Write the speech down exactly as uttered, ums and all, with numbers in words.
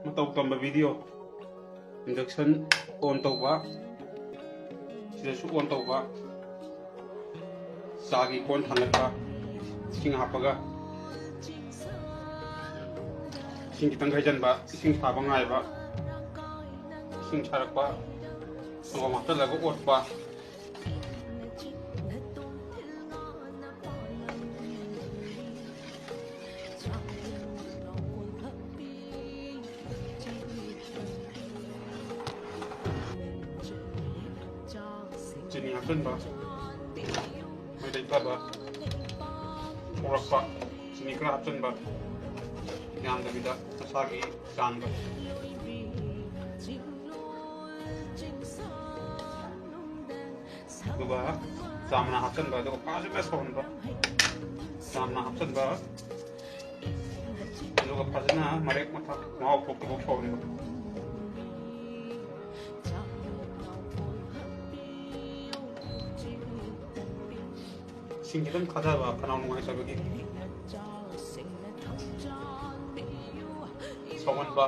ꯃꯇꯧ ꯇꯝꯕ video꯫ Induction on ꯇꯧꯕ, ꯁꯤꯗꯁꯨ on ꯇꯧꯕ, ꯆꯥꯒꯤ ꯀꯣꯟ ꯊꯥꯡꯒꯠꯄ, ꯏꯁꯤꯡ ꯍꯥꯞꯄꯒ, ꯏꯁꯤꯡ ꯈꯤꯇꯪ ꯍꯩꯖꯤꯟꯕ, ꯏꯁꯤꯡ ꯁꯥꯕ ꯉꯥꯏꯕ, ꯏꯁꯤꯡ ꯁꯥꯔꯛꯄ, ꯁꯪꯒꯣꯝ ꯍꯥꯞꯆꯤꯜꯂꯒ ꯑꯣꯠꯄ꯫ ꯆꯤꯅꯤ ꯍꯥꯞꯆꯤꯟꯕ, ꯃꯩ ꯂꯩꯊꯕ, ꯁꯧꯔꯛꯄ, ꯆꯤꯅꯤ ꯈꯔ ꯍꯥꯞꯆꯤꯟꯕ, ꯌꯥꯝꯗꯕꯤꯗ ꯃꯁꯥꯒꯤ ꯆꯥꯡꯗ꯫ ꯑꯗꯨꯒ ꯆꯥ ꯃꯅꯥ ꯍꯥꯞꯆꯤꯟꯕ, ꯑꯗꯨꯒ ꯐꯖꯅ ꯁꯧꯍꯟꯕ꯫ ꯆꯥ ꯃꯅꯥ ꯍꯥꯞꯆꯤꯟꯕ, ꯑꯗꯨꯒ ꯐꯖꯅ ꯃꯔꯦꯛ ꯃꯊꯥ ꯃꯍꯥꯎ ꯊꯣꯛꯇ꯭ꯔꯤꯐꯥꯎ ꯁꯧꯍꯟꯕ꯫ ꯏꯁꯤꯡ ꯈꯤꯇꯪ ꯊꯥꯗꯕ, ꯈꯅꯥꯎ ꯅꯨꯡꯉꯥꯏꯇꯕꯒꯤ꯫ ꯁꯧꯍꯟꯕ꯫